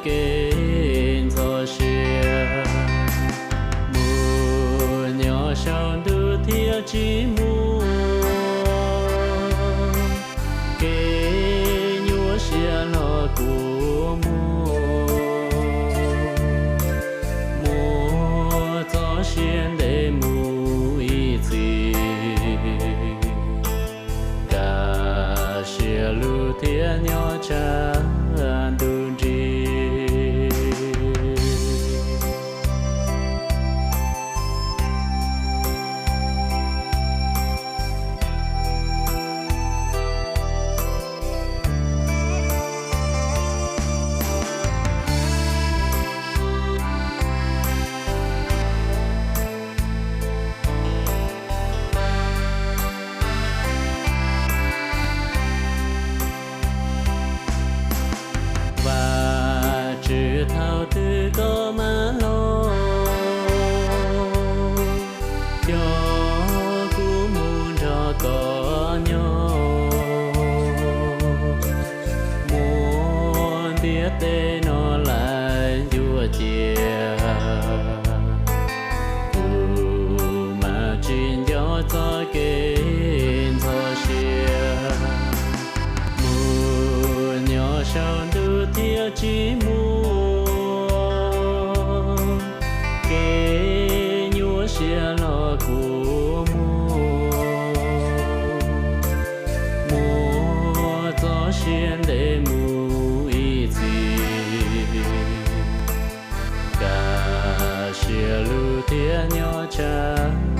kev ntxhov sia, mus nyob saum ntuj thiab tsis muaj kev nyuaj siab los kuj muaj, muaj txoj sia ntev mus ib txhis, kaj siab lug thiab nyob tshav ntuj nrig. Vajtswv, thaum twg koj mam los, coj kuv mus nrog koj nyob. Muaj ntiaj teb no laj ncuab cia, kuv mas tsis nco txoj kev ntxhov sia, mus nyob saum ntuj thiab tsis muaj kev nyuaj siab los kuj muaj, muaj txoj sia ntev mus ib txhis, kaj siab lug thiab nyob tshav